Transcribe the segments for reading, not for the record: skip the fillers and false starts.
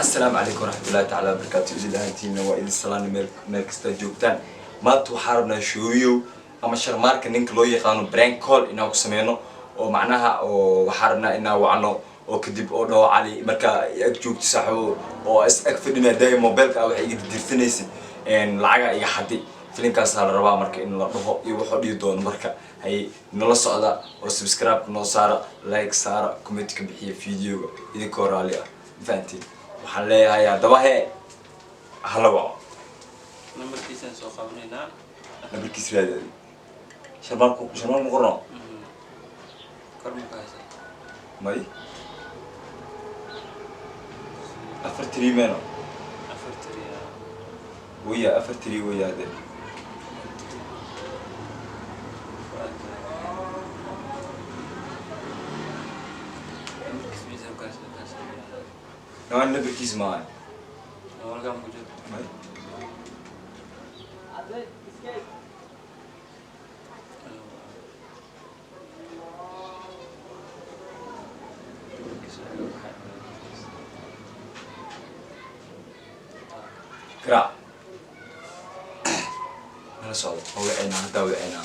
Asalaamu calaykum waraxmatullahi tacaala wabarakaatu. Idin ahaantiina waa idin salaana meel kasta joogtaan. Maanta waxaa rabnaa shoobiyow ama Sharmaarka, ninka loo yaqaano, prank call inaan ku sameyno, oo macnaha oo waxaa rabnaa inaan wacno oo kadib oo dhaho: "Cali, markaa ag joogto saaxibo oo is ag fadhina daaya mobilka ah waxay iga dirsanaysid lacaga iga xadi." Filimkaasaa la rabaa marka in la dhaho iyo wuxuu dhihi doono. Marka hay nala socda oo subscribe noo saara, like saara, comment ka bixiya videoga idinkoo raalli ah. Ma fahantiin? Waxaan leeyahay haddaba hee hala waco. Nambarkiisaan soo qabanaynaa. Nambarkiis raadadi. Sharmaarku, Sharmaar ma qorno? Kor ma ka haysa? May, afar tiri meno. Afar tiriya. Waya, afar tiri waya de. Nambarkiis miisaan ku haysa kaas? Naa, nambarkiis maaha. Walkaan ku jiro. May. Nambarkiis waa iga baxay. Garaac, nala socdo oo waceynaa haddaa, waceynaa.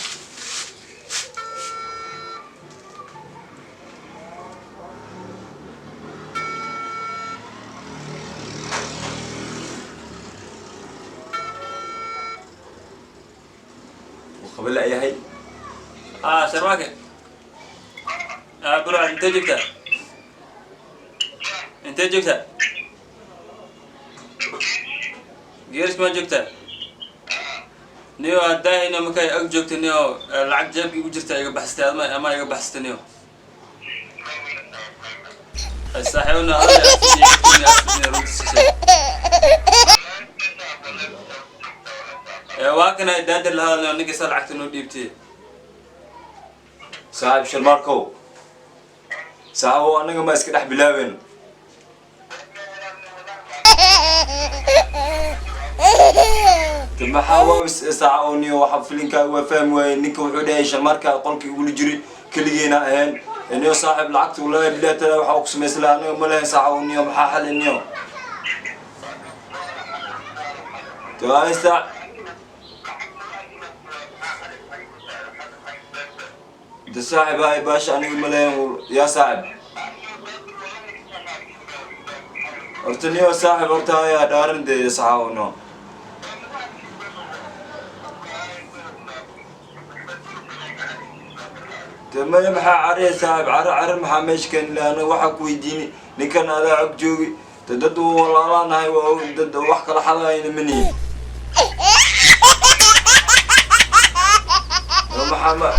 Wuu qaba la'yahay. Ah, Sharmaake. Ah, bro, intee joogtaa? Intee joogtaa? Geerish maa joogtaa? Niyo haddaahayno markay ag joogta, niyo lacag jeebka igu jirta iga baxsatay ama iga baxsatay, niyo. Saaxiibna hadal runtiisa sheeg. Waa kana daadir la hadalnayo ninka isa lacagta noo dhiibtay. Saaxiib Sharmaarkow, saaxiibow, annaga ma iska dhex bilaabeen. De maxaa waa saaca oo niyo waxa filinkaa waa fahmi waaye. Ninka wuxuu dhahay Sharmaarka qolkii igula jiray, keligeena ahayn. Niyo saaxiib, lacagta wallahi bilahi taala waxaa ku samaysan lahaa anaga ma lahayn. Saaca oo niyo, maxaa xal niyo? De waa saac de saaxib, hay baasha aniga ma lahayn. Yaa saaxib, horta niyo saaxib, horta haya dhaaran dee saxa oo no. De maya, maxaa cariya saaxib? Caro caro maxaa meesha keeni lahaa? Anaga waxaa ku weydiini ninkan adaa og joogi. De dad walaalaanahay, waa dad wax kala xadayna ma nihin. Maxaa ma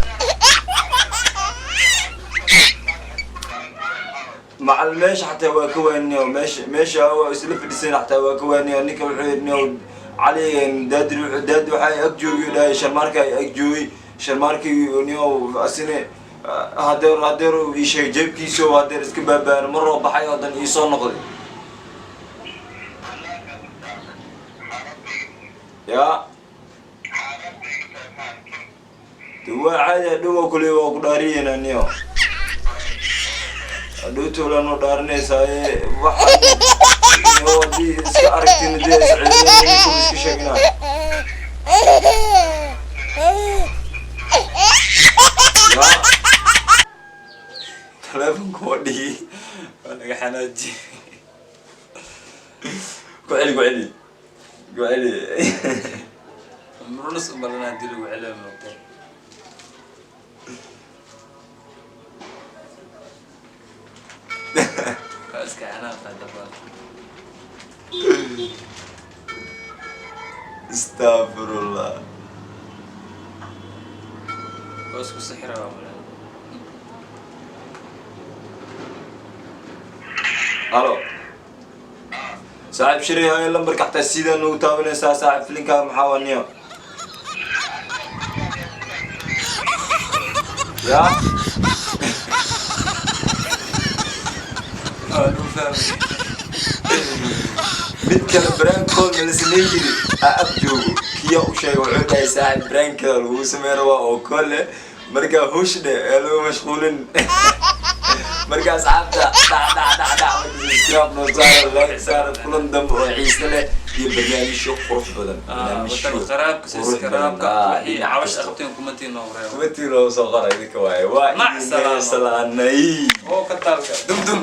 macal meesha xataa waa ka waaniyo, meesha waa isla fadhisan xataa waa ka waaniyo. Ninka wuxuu yidhi niyo Cali Daadir, wuxuu Daadi waxaa ag joogi dhahay Sharmaarka ag joogay. Sharmaarkii niyo asine hadeer ii sheegay jeebkiisa oo hadeer iska baabaan maroo baxay oo dan ii soo noqday yaa. De waa caadi, hadhow waa kule waa ku dhaariyeena niyo, hadhow toolanoo dhaarinaysaa. Waxa niyo haddii iska aragtina dee isceedeyn iska sheegnaa yaa taleefonka waa dhigi. Waa laga xanaajiyey. Ku celi, ku celi, ku celi. Murunus u badan haddii lagu celiyo moogtahay. Waa iska xanaaqa dabaan. Astafurullah. Waa isku sixira waa malaa. Halo saaxiib Shiri, hay lambarka xataa sidaa noogu taabanaysaa. Saaxiib, filinkaa maxaa waa niyo yaa? Waa lagu fahmay. Mid kale prank call ma la sameyn jiri aa ag joogo kiya u sheegay. Wuxuu dhahay: "Saaxiib, prank-kada lagu sameyn rabaa oo kole markaa hush dhe ee lagu mashquulin." Marka asxaabta, dhac dhac dhac dhac, marka subscribe noo saara, like saara. Kulan dambe oo xiise leh iyo barnaamijyo qurux badan. Barnaamijyo Watan qaraabka, qurux badan. Subscribe-ka, wixii dhinac cawash kasta. Qabteen kumantiin noo reebo. Kumantiin loo soo qora idinka waaye. Waa Mac idin salaama. Salaanay. Oo ka taalka dum dum.